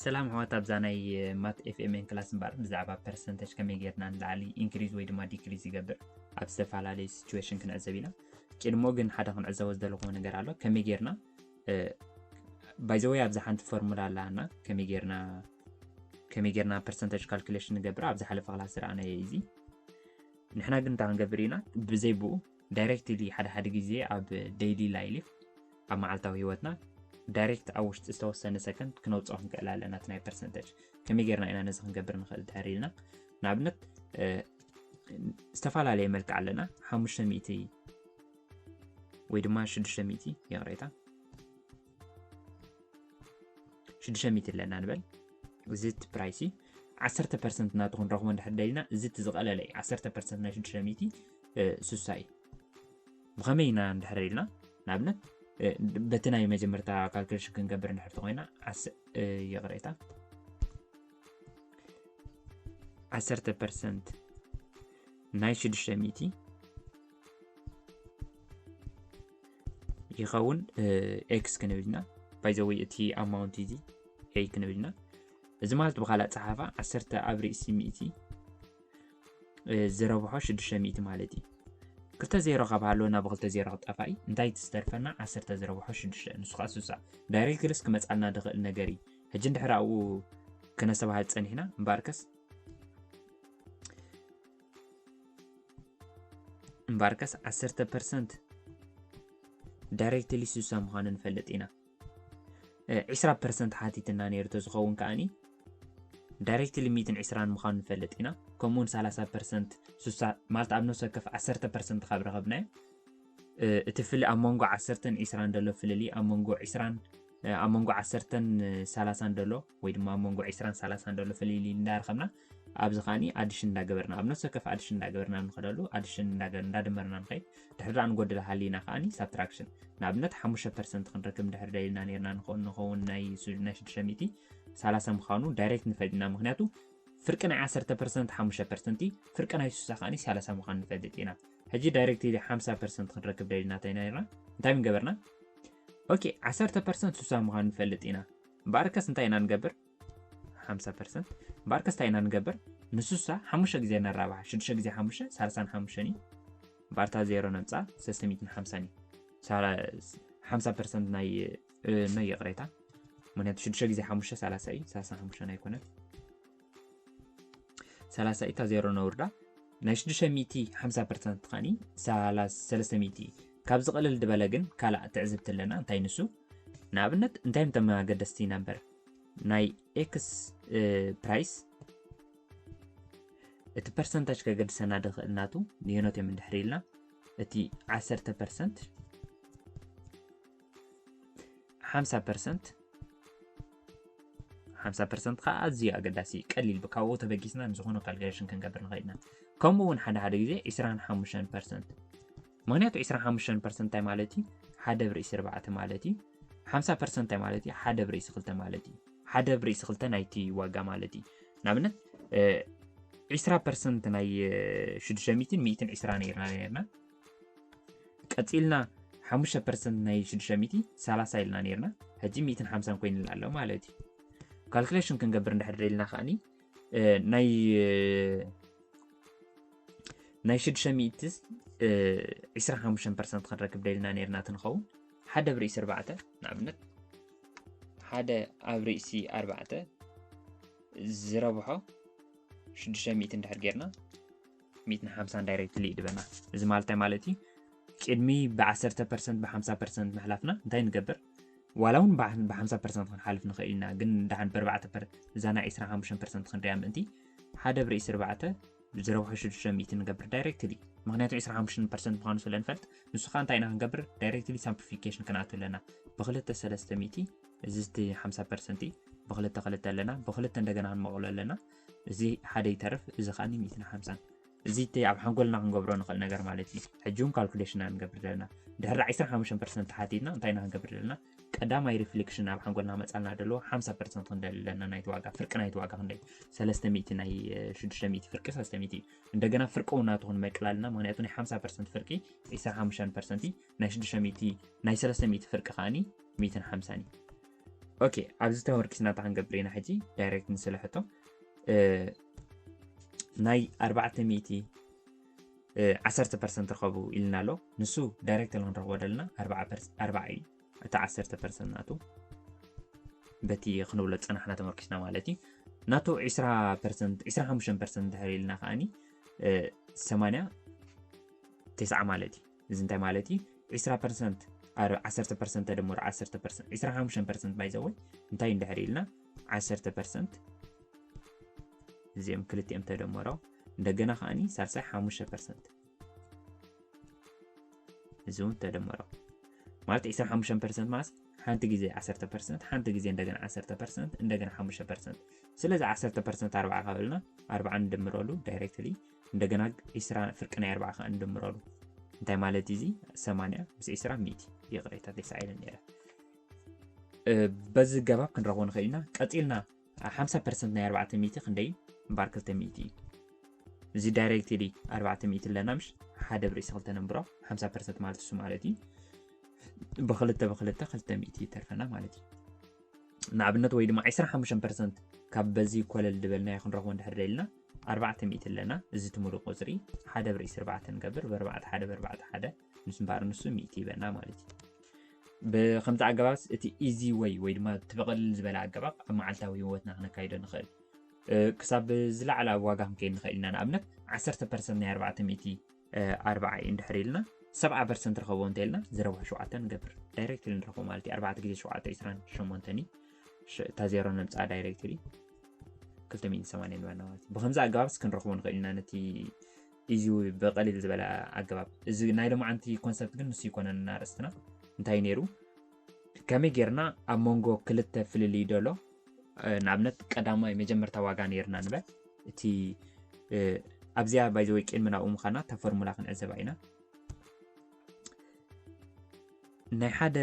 ሰላም ኣሕዋት፣ ኣብዛ ናይ ማት ኤፍኤምኤን ክላስ እምበኣር ብዛዕባ ፐርሰንተጅ ከመይ ጌርና ንላዕሊ ኢንክሪዝ ወይ ድማ ዲክሪዝ ይገብር ኣብ ዝተፈላለየ ሲቹዌሽን ክንዕዘብ ኢና። ቅድሞ ግን ሓደ ክንዕዘቦ ዝደለኹዎ ነገር ኣሎ። ከመይ ጌርና ባይዘወይ ኣብዛ ሓንቲ ፎርሙላ ኣላና ከመይ ጌርና ከመይ ጌርና ፐርሰንተጅ ካልኩሌሽን ንገብር ኣብ ዝሓለፈ ክላስ ዝረኣናዮ እዚ። ንሕና ግን እንታይ ክንገብር ኢና? ብዘይ ብኡ ዳይሬክትሊ ሓደ ሓደ ግዜ ኣብ ዴይሊ ላይፍ ኣብ መዓልታዊ ህይወትና ዳይሬክት ኣብ ውሽጢ ዝተወሰነ ሰከንድ ክነውፅኦ ክንክእል ኣለና። እቲ ናይ ፐርሰንተጅ ከመይ ጌርና ኢና ነዚ ክንገብር ንኽእል ድሕር ኢልና ንኣብነት ዝተፈላለየ መልክዕ ኣለና። ሓሙሽተ ሚእቲ ወይ ድማ ሽዱሽተ ሚእቲ ይቕሬታ ሽዱሽተ ሚእቲ ኣለና ንበል። እዚ እቲ ፕራይሲ ዓሰርተ ፐርሰንት ናቱ ክንረኽቦ እንድሕር ደሊና እዚ እቲ ዝቐለለ እዩ። ዓሰርተ ፐርሰንት ናይ ሽዱሽተ ሚእቲ ስሳ እዩ። ብኸመይ ኢና እንድሕር ኢልና ንኣብነት በቲ ናይ መጀመርታ ካልኩሌሽን ክንገብር እንድሕር ተኮይና ይቕሬታ ዓሰርተ ፐርሰንት ናይ ሽዱሽተ ሚእቲ ይኸውን ኤክስ ክንብል ኢና። ባይዘወይ እቲ ኣማውንት እዚ ኤ ክንብል ኢና። እዚ ማለት ብካልእ ኣፀሓሕፋ ዓሰርተ ኣብ ርእሲ ሚእቲ ዝረብሖ ሽዱሽተ ሚእቲ ማለት እዩ። ክልተ ዜሮ ካብ ሃለወና ብክልተ ዜሮ ክጠፋእ እዩ። እንታይ እቲ ዝተርፈና ዓሰርተ ዝረብሖ ሽዱሽተ ንሱ ከዓ ስሳ። ዳይሬክትሊስ ክመፃልና ዝኽእል ነገር እዩ። ሕጂ እንድሕር ኣብኡ ክነስተባሃል ፀኒሕና እምበኣርከስ እምበኣርከስ ዓሰርተ ፐርሰንት ዳይሬክትሊ ስሳ ምዃኑ ንፈልጥ ኢና። ዒስራ ፐርሰንት ሓቲትና ነይሩ ተዝኸውን ከኣኒ ዳይሬክትሊ ሚእትን ዕስራን ምዃኑ ንፈልጥ ኢና። ከምኡውን ሰላሳ ፐርሰንት ስሳ ማለት ኣብ ነፍሲ ወከፍ ዓሰርተ ፐርሰንት ካብ ረኸብናዮ እቲ ፍሊ ኣብ መንጎ ዓሰርተን ዕስራን ዘሎ ፍልሊ ኣብ መንጎ ዕስራን ኣብ መንጎ ዓሰርተን ሰላሳን ዘሎ ወይ ድማ ኣብ መንጎ ዕስራን ሰላሳን ዘሎ ፍልሊ እንዳረኸብና ኣብዚ ከዓኒ ኣዲሽን እንዳገበርና ኣብ ነፍሲ ወከፍ ኣዲሽን እንዳገበርና ንኸደሉ ኣዲሽን እንዳደመርና ንኸይድ ድሕሪ ደኣ ንጎድል ሃሊና ከዓኒ ሳብትራክሽን ንኣብነት ሓሙሽተ ፐርሰንት ክንረክብ እንድሕር ደሊልና ነርና ንኸውን ናይ ሽዱሽተ ሚእቲ ሰላሳ ምዃኑ ዳይሬክት ንፈልጥ ኢና። ምክንያቱ ፍርቂ ናይ ዓሰርተ ፐርሰንት ሓሙሽተ ፐርሰንት እዩ። ፍርቂ ናይ ስሳ ከዓኒ ሰላሳ ምዃኑ ንፈልጥ ኢና። ሕጂ ዳይሬክት ኢሊ ሓምሳ ፐርሰንት ክንረክብ ደሊና እንታይ ነርና እንታይ ምንገበርና? ኦኬ ዓሰርተ ፐርሰንት ስሳ ምዃኑ ንፈልጥ ኢና። እምበኣርከስ እንታይ ኢና ንገብር? ሓምሳ ፐርሰንት እምበኣርከስ እንታይ ኢና ንገብር? ንስሳ ሓሙሽተ ግዜ ነራብሓ ሽዱሽተ ግዜ ሓሙሽተ ሰላሳን ሓሙሽተን እዩ። እምበኣርታ ዜሮ ነምፃ ሰለስተ ሚእትን ሓምሳን እዩ። ሓምሳ ፐርሰንት ናይ ናይ ይቕሬታ ምክንያቱ ሽዱሽተ ግዜ ሓሙሽተ ሰላሳ እዩ። ሰላሳን ሓሙሽተን ኣይኮነን። ሰላሳ ኢታ ዜሮ ነውርዳ ናይ ሽዱሽተ ሚእቲ ሓምሳ ፐርሰንት ከኒ ሰለስተ ሚእቲ ካብ ዝቕልል ዝበለ ግን ካልእ ትዕዝብቲ ኣለና። እንታይ ንሱ ንኣብነት እንታይ ምተመጋገደስቲ ነበር ናይ ኤክስ ፕራይስ እቲ ፐርሰንታጅ ከገድሰና ድኽእል ናቱ ንየኖት እዮም እንድሕር ኢልና እቲ ዓሰርተ ፐርሰንት ሓምሳ ፐርሰንት ሓምሳ ፐርሰንት ከዓ ኣዝዩ ኣገዳሲ እዩ። ቀሊል ካብኡ ተበጊስና ንዝኾነ ካልኩሌሽን ክንገብር ንኽእል ኢና። ከምኡ እውን ሓደ ሓደ ግዜ ዕስራን ሓሙሽተን ፐርሰንት ምክንያቱ ዕስራን ሓሙሽተን ፐርሰንት እንታይ ማለት እዩ? ሓደ ብርእሲ ኣርባዕተ ማለት እዩ። ሓምሳ ፐርሰንት እንታይ ማለት እዩ? ሓደ ብርእሲ ክልተ ማለት እዩ። ሓደ ብርእሲ ክልተ ናይቲ ዋጋ ማለት እዩ። ንኣብነት ዕስራ ፐርሰንት ናይ ሽዱሽተ ሚእትን ሚእትን ዕስራ ነርና ነርና ቀፂልና ሓሙሽተ ፐርሰንት ናይ ሽዱሽተ ሚእቲ ሰላሳ ኢልና ነርና ሕጂ ሚእትን ሓምሳን ኮይኑና ኣሎ ማለት እዩ። ካልኩሌሽን ክንገብር እንድሕር ደሊልና ከዓኒ ናይ ናይ ሽዱሽተ ሚእትስ ዕስራን ሓሙሽተን ፐርሰንት ክንረክብ ደሊና ነርና ትንኸውን ሓደ ብርእሲ ኣርባዕተ ንኣብነት ሓደ ኣብ ርእሲ ኣርባዕተ ዝረብሖ ሽዱሽተ ሚእቲ እንድሕር ጌርና ሚእትን ሓምሳን ዳይሬክትሊ ይድበና። እዚ ማለት እንታይ ማለት እዩ? ቅድሚ ብዓሰርተ ፐርሰንት ብሓምሳ ፐርሰንት ምሕላፍና እንታይ ንገብር? ዋላ እውን ብሓምሳ ፐርሰንት ክንሓልፍ ንኽእል ኢና፣ ግን ደሓን ብኣርባዕተ እዛ ናይ ዕስራን ሓሙሽተን ፐርሰንት ክንሪያ ምእንቲ ሓደ ብርእሲ ኣርባዕተ ብዝረብሖ ሽዱሽተ ሚእቲ ንገብር ዳይሬክትሊ። ምክንያቱ ዕስራን ሓሙሽተን ፐርሰንት ምዃኑ ስለ ንፈልጥ ንሱ ከዓ እንታይ ኢና ክንገብር? ዳይሬክትሊ ሳምፕሊፊኬሽን ክንኣቱ ኣለና። ብክልተ ሰለስተ ሚእቲ እዚ እቲ ሓምሳ ፐርሰንት ብክልተ ክልተ ኣለና፣ ብክልተ እንደገና ክንመቕሎ ኣለና። እዚ ሓደ ይተርፍ፣ እዚ ከዓኒ ሚእትን ሓምሳን። እዚ እቲ ኣብ ሓንጎልና ክንገብሮ ንኽእል ነገር ማለት እዩ። ሕጂ እውን ካልኩሌሽንና ንገብር ዘለና ድሕሪ ዕስራን ሓሙሽተን ፐርሰንት ተሓቲትና እንታይ ኢና ክንገብር ዘለና? ቀዳማይ ሪፍሌክሽን ኣብ ሓንጎልና መፃልና ደለዎ ሓምሳ ፐርሰንት ክንደሊ ኣለና ናይቲ ዋጋ ፍርቂ ናይቲ ዋጋ ክንደይ ሰለስተ ሚእቲ ናይ ሽዱሽተ ሚእቲ ፍርቂ ሰለስተ ሚእቲ እዩ። እንደገና ፍርቂ እውን ናቱ ክንመቅል ኣለና ምክንያቱ ናይ ሓምሳ ፐርሰንት ፍርቂ ዕስራን ሓሙሽተን ፐርሰንት እዩ። ናይ ሽዱሽተ ሚእቲ ናይ ሰለስተ ሚእቲ ፍርቂ ከዓኒ ሚእትን ሓምሳን እዩ። ኦኬ፣ ኣብዚ ተመርኪስና እንታይ ክንገብር ኢና ሕጂ? ዳይሬክት ንስለ ሕቶ፣ እ፣ ናይ ኣርባዕተ ሚእቲ፣ እ፣ ዓሰርተ ፐርሰንት ርኸቡ ኢልና ኣሎ። ንሱ ዳይሬክት ክንረኽቦ ደለና ኣርባዓ ፐርሰንት፣ ኣርባዓ እዩ። እቲ ዓሰርተ ፐርሰንት ናቱ በቲ ክንብሎ ዝጸናሕና ተመርኪስና ማለት እዩ። ናቱ ዒስራ ፐርሰንት፣ ዒስራ ሓሙሽተ ፐርሰንት ድሕር ኢልና ከኣኒ፣ እ፣ ሰማንያ ተስዓ ማለት እዩ። እዚ እንታይ ማለት እዩ? ዒስራ ፐርሰንት፣ ኣር-፣ ዓሰርተ ፐርሰንት ተደምሮ ዓሰርተ ፐርሰንት፣ ዒስራ ሓሙሽተ ፐርሰንት ባይ ዘ ወይ እንታይ እንድሕር ኢልና፣ ዓሰርተ ፐርሰንት፣ እዚኦም ክልቲኦም ተደመሮ፣ እንደገና ከኣኒ ሳልሳይ ሓሙሽተ ፐርሰንት፣ እዚ እውን ተደመሮ ማለት ዒስራ ሓሙሽተ ፐርሰንት ማለት ሓንቲ ግዜ ዓሰርተ ፐርሰንት፣ ሓንቲ ግዜ እንደገና ዓሰርተ ፐርሰንት፣ እንደገና ሓሙሽተ ፐርሰንት። ስለዚ ዓሰርተ ፐርሰንት ኣርባዓ ካብ በልና፣ ኣርባዓ ንድምረሉ ዳይሬክትሊ፣ እንደገና ዒስራ ፍርቂ ናይ ኣርባዓ ከዓ ንድምረሉ። እንታይ ማለት እዩ እዚ? ሰማንያ ምስ ዒስራ ሚእቲ። ይቕሬታ፣ ተሳኢለ ነይረ። እ፣ በዚ ገባብ ክንረኽቦ ንኽእል ኢና። ቀጺልና፣ ሓምሳ ፐርሰንት ናይ ኣርባዕተ ሚእቲ ክንደይ? እምበኣር ክልተ ሚእቲ እዩ። እዚ ዳይሬክትሊ ኣርባዕተ ሚእቲ ኣለና፣ ምሽ? ሓደ ብርእሲ ክልተ ነንብሮ፣ ሓምሳ ፐርሰንት ማለት እሱ ማለት እዩ። ብኽልተ ብኽልተ፣ ክልተ ሚእቲ ይተርፈና ማለት እዩ። ንኣብነት፣ ወይ ድማ ዒስራ ሓሙሽተ ፐርሰንት ካብ በዚ ኮለል ዝበልናዮ ክንረኽቦ እንድሕር ደሊና፣ ኣርባዕተ ሚእቲ ኣለና። እዚ እቲ ሙሉእ ቁጽሪ ሓደ ብርእሲ ኣርባዕተ ንገብር፣ ብኣርባዕተ ሓደ፣ ብኣርባዕተ ሓደ፣ ምስ እምበኣር ንሱ ሚእቲ ይበና ማለት እዩ። ብከምዚ ኣገባብስ እቲ ኢዚ ወይ፣ ወይ ድማ እቲ ብቕልል ዝበለ ኣገባብ ኣብ መዓልታዊ ህይወትና ክነካይዶ ንኽእል። እ፣ ክሳብ ዝለዓለ ኣብ ዋጋ ክንከይድ ንኽእል ኢና። ንኣብነት፣ ዓሰርተ ፐርሰንት ናይ ኣርባዕተ ሚእቲ፣ እ፣ ኣርባዓ እዩ እንድሕር ኢልና፣ ሰብዓ ፐርሰንት ርኸቦ እንተ ኢልና፣ ዘረባ ሸውዓተ ንገብር። ዳይሬክትሊ ንረኽቦ ማለት እዩ። ኣርባዕተ ግዜ ሸውዓተ፣ ዒስራን ሸሞንተን እዩ። ሽ-፣ እታ ዜሮ ነምጽኣ ዳይሬክትሊ ክልተ ሚእትን ሰማንያን ንበልና ማለት እዩ። ብኸምዚ ኣገባብስ ክንረኽቦ ንኽእል ኢና ነቲ ኢዚ ብቐሊል ዝበለ ኣገባብ። እዚ ናይ ሎማዓንቲ ኮንሰፕት ግን ንሱ ይኮነን ኣርእስትና። እንታይ ነይሩ? ከመይ ጌርና ኣብ መንጎ ክልተ ፍልልይ ደሎ፣ እ፣ ንኣብነት ቀዳማይ መጀመርታ ዋጋ ነይርና ንበል። እቲ፣ እ፣ ኣብዚኣ ባይ ዘ ወይ ቅድሚ ናብኡ ምዃና እታ ፎርሙላ ክንዕዘባ ኢና። ናይ ሓደ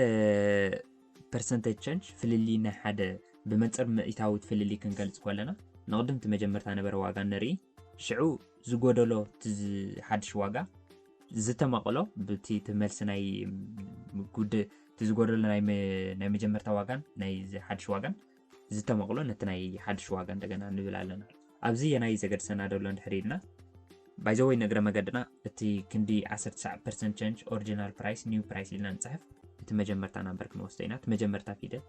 ፐርሰንቴጅ ቸንጅ ፍልልይ ናይ ሓደ ብመንጽር ምእታዊ ፍልልይ ክንገልጽ ከለና፣ ንቕድም እቲ መጀመርታ ነበረ ዋጋ ንርኢ፣ ሽዑ ዝጎደሎ እቲ ዝ-፣ ሓድሽ ዋጋ ዝተመቕሎ ብቲ እቲ መልሲ ናይ ጉድ-፣ እቲ ዝጎደሎ ናይ መ-፣ ናይ መጀመርታ ዋጋን ናይ ዝ-፣ ሓድሽ ዋጋን ዝተመቕሎ ነቲ ናይ ሓድሽ ዋጋ እንደገና ንብል ኣለና። ኣብዚ የናይ ዘገድሰና ደሎ እንድሕር ኢልና፣ ባይ ዘ ወይ ንእግረ መገድና እቲ ክንዲ ዓሰርተ ትሽዓተ ፐርሰንት ቸንጅ ኦሪጂናል ፕራይስ ኒው ፕራይስ ኢልና ንጽሕፍ። እቲ መጀመርታ ናምበር ክንወስዶ ኢና። እቲ መጀመርታ ፊደል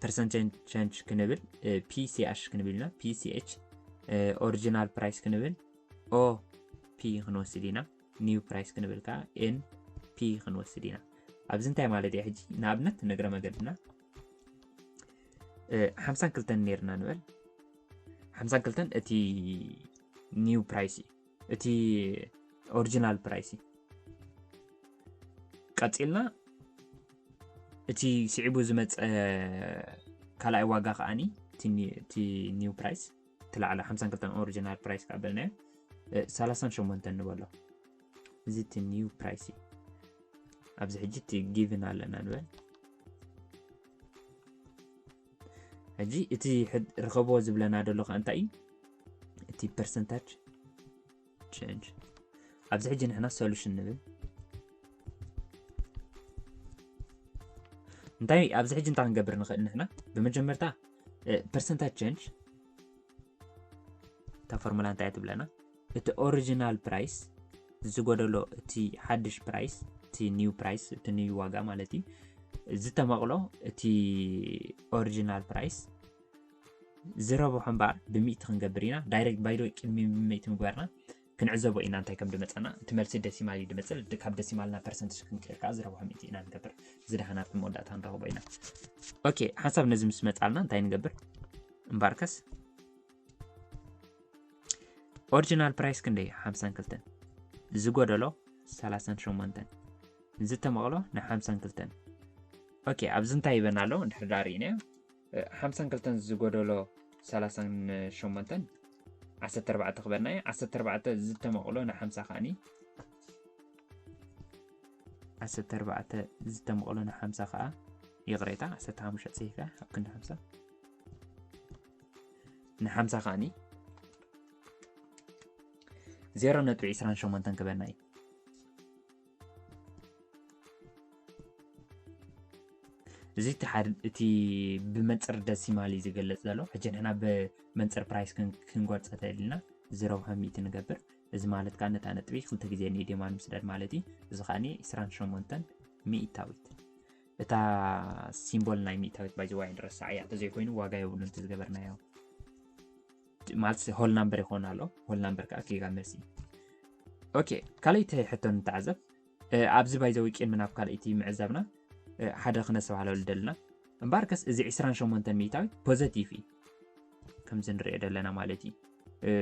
ፐርሰንት ቸንጅ ክንብል፣ እ፣ ፒ ሲ ኤች ክንብል ኢና። ፒ ሲ ኤች፣ እ፣ ኦሪጂናል ፕራይስ ክንብል ኦ ፒ ክንወስድ ኢና። ኒው ፕራይስ ክንብል ከዓ ኤን ፒ ክንወስድ ኢና። ኣብዚ እንታይ ማለት እዩ ሕጂ? ንኣብነት ንእግረ መገድና፣ እ፣ ሓምሳን ክልተን ነይርና ንበል። ሓምሳን ክልተን እቲ ኒው ፕራይስ እዩ፣ እቲ ኦሪጂናል ፕራይስ እዩ። ቀጺልና እቲ ስዒቡ ዝመጸ ካልኣይ ዋጋ ከኣኒ እቲ ኒ-፣ እቲ ኒው ፕራይስ፣ እቲ ላዕሊ ሓምሳን ክልተን ኦሪጂናል ፕራይስ ካብ በልናዮ፣ እ፣ ሰላሳን ሸሞንተን ንበሎ። እዚ እቲ ኒው ፕራይስ እዩ። ኣብዚ ሕጂ እቲ ጊቭን ኣለና ንበል። ሕጂ እቲ ሕድ-፣ ርኸቦ ዝብለና ደሎ ከ እንታይ እዩ? እቲ ፐርሰንታጅ ቸንጅ። ኣብዚ ሕጂ ንሕና ሶሉሽን ንብል። እንታይ ኣብዚ ሕጂ እንታይ ክንገብር ንኽእል ንሕና? ብመጀመርታ፣ እ፣ ፐርሰንታጅ ቸንጅ እታ ፎርሙላ እንታይ እያ ትብለና? እቲ ኦሪጂናል ፕራይስ ዝጎደሎ፣ እቲ ሓድሽ ፕራይስ፣ እቲ ኒው ፕራይስ፣ እቲ ኒው ዋጋ ማለት እዩ፣ ዝተመቕሎ እቲ ኦሪጂናል ፕራይስ ዝረብሖ እምበኣር ብሚእቲ ክንገብር ኢና። ዳይሬክት ባይ ዘ ወይ ቅድሚ ሚእቲ ምግባርና ክንዕዘቦ ኢና እንታይ ከም ዝመፀና። እቲ መልሲ ደሲማል እዩ ዝመፅእ። ድ-፣ ካብ ደሲማልና ፐርሰንት ክንቅይር ከዓ ዝረብሖ ሚእቲ ኢና ንገብር። እዚ ደሓና ኣብ መወዳእታ ንረኽቦ ኢና። ኦኬ፣ ሓንሳብ ነዚ ምስ መፃልና እንታይ ንገብር? እምበኣርከስ ኦሪጂናል ፕራይስ ክንደይ? ሓምሳን ክልተን። ዝጎደሎ ሰላሳን ሸሞንተን። ዝተመቕሎ ን ሓምሳን ክልተን። ኦኬ፣ ኣብዚ እንታይ ይበና ኣሎ? እንድሕር ደኣ ርኢናዮ፣ እ፣ ሓምሳን ክልተን ዝጎደሎ ሰላሳን ሸሞንተን፣ ዓሰርተ ኣርባዕተ ክበና እዩ። ዓሰርተ ኣርባዕተ ዝተመቕሎ ን ሓምሳ ከኣኒ፣ ዓሰርተ ኣርባዕተ ዝተመቕሎ ን ሓምሳ ከኣ፣ ይቕሬታ፣ ዓሰርተ ሓሙሽተ ጽሒፈ፣ ኣብ ክንዲ ሓምሳ። ን ሓምሳ ከኣኒ፣ ዜሮ ነጥቢ ዕስራን ሸሞንተን ክበና እዩ። እዚ እቲ ሓደ እቲ ብመንፅር ደሲማል እዩ ዝገልፅ ዘሎ። ሕጂ ንሕና ብመንፅር ፕራይስ ክን- ክንጎርፀ ተደሊና፣ ዜሮ ብሓ ሚእቲ ንገብር። እዚ ማለት ከዓ ነታ ነጥቢ ክልተ ግዜ ንኢዴማን ምስዳድ ማለት እዩ። እዚ ከዓ ዕስራን ሸሞንተን ሚእታዊት። እታ ሲምቦል ናይ ሚእታዊት ባይዘዋይ ንረሳዕ እያ፣ ተዘይኮይኑ ዋጋ የብሉን እቲ ዝገበርናዮ። ማለት ሆል ናምበር ይኾን ኣሎ። ሆል ናምበር ከዓ ኪጋ መልሲ። ኦኬ፣ ካልኣይቲ ሕቶ ንተዓዘብ። እ፣ ኣብዚ ባይዘዊ ቅድሚ ናብ ካልኣይቲ ምዕዛብና፣ እ፣ ሓደ ክነስተባህለሉ ደልና። እምበኣርከስ እዚ ዕስራን ሸሞንተን ሚእታዊት ፖዘቲቭ እዩ፣ ከምዚ ንሪኦ ዘለና ማለት እዩ። እ፣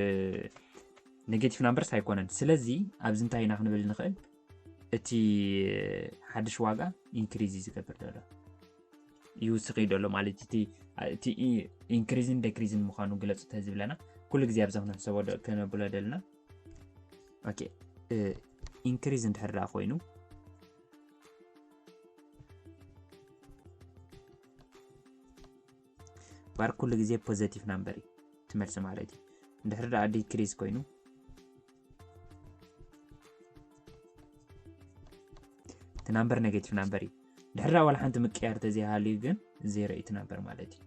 ኔጌቲቭ ናምበርስ ኣይኮነን። ስለዚ ኣብዚ እንታይ ኢና ክንብል ንኽእል? እቲ ሓድሽ ዋጋ ኢንክሪዝ እዩ ዝገብር ዘሎ፣ ይውስኽ እዩ ዘሎ ማለት እዩ። እቲ- እቲ ኢንክሪዝን ደክሪዝን ምዃኑ ግለፁ ተዝብለና፣ ኩሉ ግዜ ኣብዛ ክንሕሰቦ ዶ- ከነብሎ ደልና። ኦኬ፣ ኢንክሪዝ እንድሕር ደኣ ኮይኑ፣ ባር ኩሉ ግዜ ፖዘቲቭ ናምበር እዩ ትመልሲ ማለት እዩ። እንድሕር ደኣ ዲክሪዝ ኮይኑ፣ እቲ ናምበር ኔጌቲቭ ናምበር እዩ። ድሕር ደኣ ዋላ ሓንቲ ምቅያር ተዘይሃልዩ ግን ዜሮ እዩ እቲ ናምበር ማለት እዩ።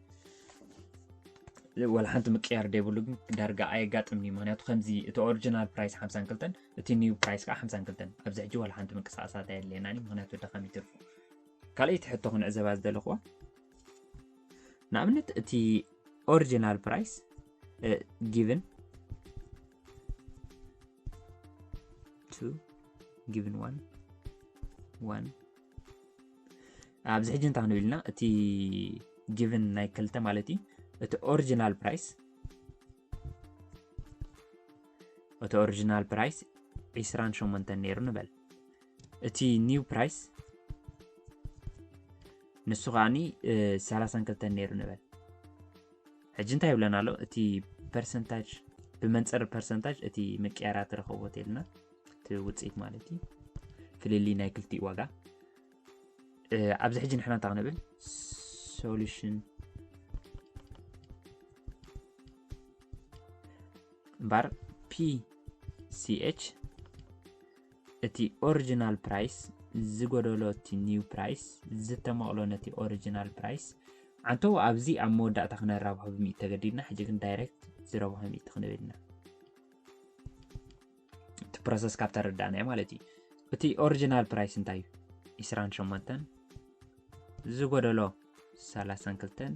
ዋላ ሓንቲ ምቅያር ደይብሉ ግን ዳርጋ ኣየጋጥምን እዩ። ምክንያቱ ከምዚ እቲ ኦሪጂናል ፕራይስ ሓምሳን ክልተን፣ እቲ ኒው ፕራይስ ከዓ ሓምሳን ክልተን። ኣብዚ ሕጂ ዋላ ሓንቲ ምንቅስቃሳት ኣየድልየናን እዩ፣ ምክንያቱ ድኻም ይትርፉ። ካልኣይቲ ሕቶ ክንዕዘባ ዝደለኹዋ፣ ንኣብነት እቲ ኦሪጂናል ፕራይስ ጊቨን ቱ ጊቨን ዋን ዋን። ኣብዚ ሕጂ እንታይ ክንብል ኢና? እቲ ጊቨን ናይ ክልተ ማለት እዩ። እቲ ኦሪጂናል ፕራይስ እቲ ኦሪጂናል ፕራይስ ዕስራን ሸሞንተን ነይሩ ንበል። እቲ ኒው ፕራይስ ንሱ ከዓኒ እ፣ ሰላሳን ክልተን ነይሩ ንበል። ሕጂ እንታይ ይብለና ኣሎ? እቲ ፐርሰንታጅ ብመንፅር ፐርሰንታጅ እቲ ምቅያራ ትረኸቦ ተልና እቲ ውፅኢት ማለት እዩ፣ ፍልልይ ናይ ክልቲኡ ዋጋ። እ፣ ኣብዚ ሕጂ ንሕና እንታይ ክንብል? ሶሉሽን እምበር ፒ ሲ ኤች እቲ ኦሪጂናል ፕራይስ ዝጎደሎ እቲ ኒው ፕራይስ ዝተመቕሎ ነቲ ኦሪጂናል ፕራይስ። ዓንተው ኣብዚ ኣብ መወዳእታ ክነራብሖ ብሚእቲ ተገዲድና፣ ሕጂ ግን ዳይሬክት ዝረብሖ ሚእቲ ክንብል ኢና። እቲ ፕሮሰስ ካብ ተረዳእናዮ ማለት እዩ። እቲ ኦሪጂናል ፕራይስ እንታይ እዩ? ዕስራን ሸሞንተን ዝጎደሎ ሰላሳን ክልተን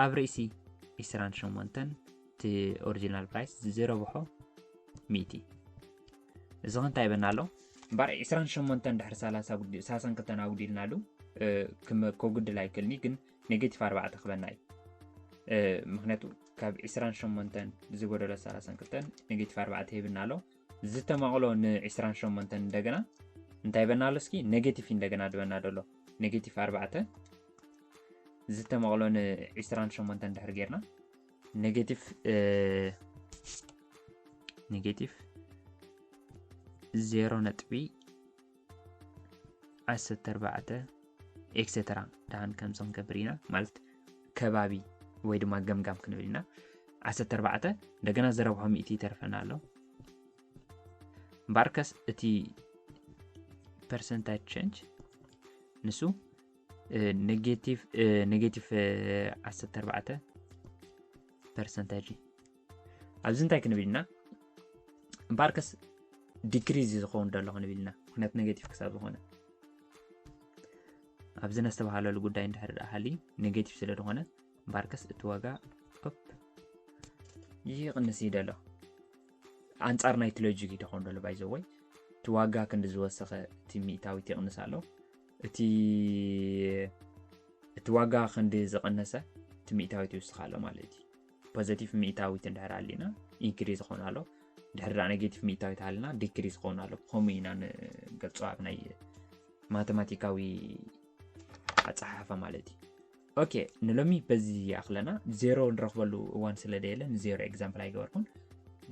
ኣብ ርእሲ ዕስራን ሸሞንተን እቲ ኦሪጂናል ፕራይስ ዝረብሖ ሚእቲ። እዚ ኸ እንታይ ይበና ኣሎ? እምበኣር ዕስራን ሸሞንተን ድሕሪ ሰላሳ ኣጉዲ- ሰላሳን ክልተን ኣጉዲልናሉ፣ እ፣ ክመ- ከጉድል ኣይክእልን እዩ፣ ግን ኔጌቲቭ ኣርባዕተ ክበና እዩ። እ፣ ምኽንያቱ ካብ ዕስራን ሸሞንተን ዝጎደሎ ሰላሳን ክልተን ኔጌቲቭ ኣርባዕተ ሂብና ኣሎ። ዝተማቕሎ ንዕስራን ሸሞንተን እንደገና እንታይ ይበና ኣሎ? እስኪ ኔጌቲቭ እንደገና ድበና ደሎ። ኔጌቲቭ ኣርባዕተ ዝተማቕሎ ንዕስራን ሸሞንተን ድሕር ጌርና ኔጌቲቭ፣ እ፣ ኔጌቲቭ ዜሮ ነጥቢ ዓሰርተ ኣርባዕተ ኤክሴተራ ደሓን ከምዚ ክንገብር ኢና ማለት ከባቢ ወይ ድማ ገምጋም ክንብል ኢና። ዓሰርተ ኣርባዕተ እንደገና ዘረብሖ ሚእቲ ይተርፈና ኣሎ። እምበኣርከስ እቲ ፐርሰንታጅ ቼንጅ ንሱ፣ እ፣ ኔጌቲቭ፣ እ፣ ኔጌቲቭ፣ እ፣ ዓሰርተ ኣርባዕተ ፐርሰንታጅ እዩ። ኣብዚ እንታይ ክንብል ኢና? እምበኣርከስ ዲክሪዝ እዩ ዝኸውን ደሎ ክንብል ኢና፣ ምክንያቱ ኔጌቲቭ ክሳብ ዝኾነ። ኣብዚ ነስተባሃለሉ ጉዳይ እንድሕር ደኣ ሃልዩ ኔጌቲቭ ስለ ዝኾነ፣ እምበኣርከስ እቲ ዋጋ ኦፕ ይቕንስ እዩ ደሎ። ኣንጻር ናይቲ ሎጂክ እዩ ደኾን ደሎ ባይዘወይ። እቲ ዋጋ ክንዲ ዝወሰኸ እቲ ሚእታዊት ይቕንስ ኣሎ። እቲ እቲ ዋጋ ክንዲ ዝቐነሰ እቲ ሚእታዊት ይውስኽ ኣሎ ማለት እዩ። ፖዘቲቭ ሚእታዊት እንድሕር ኣሊና ኢንክሪዝ ይኸውን ኣሎ። ድሕር ደኣ ኔጌቲቭ ሚእታዊት ሃልና ዲክሪዝ ይኸውን ኣሎ። ብኸምኡ ኢና ንገልጾ ኣብ ናይ ማተማቲካዊ ኣጸሓሕፋ ማለት እዩ። ኦኬ፣ ንሎሚ በዚ ይኣኽለና። ዜሮ ንረኽበሉ እዋን ስለ ደየለ ንዜሮ ኤግዛምፕል ኣይገበርኩን።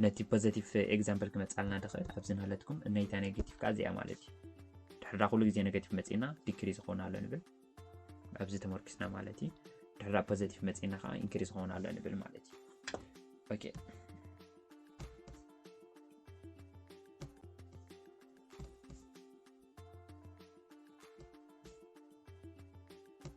ነቲ ፖዘቲቭ ኤግዛምፕል ክመጻልና ድኽእል ኣብዚ ናለትኩም፣ ነይታ ኔጌቲቭ ከኣ እዚኣ ማለት እዩ። ድሕር ደኣ ኩሉ ግዜ ኔጌቲቭ መጺና ዲክሪዝ ይኸውን ኣሎ ንብል፣ ኣብዚ ተመርኪስና ማለት እዩ። ድሕር ደኣ ፖዘቲቭ መጺና ከኣ ኢንክሪዝ ይኸውን ኣሎ ንብል ማለት እዩ። ኦኬ፣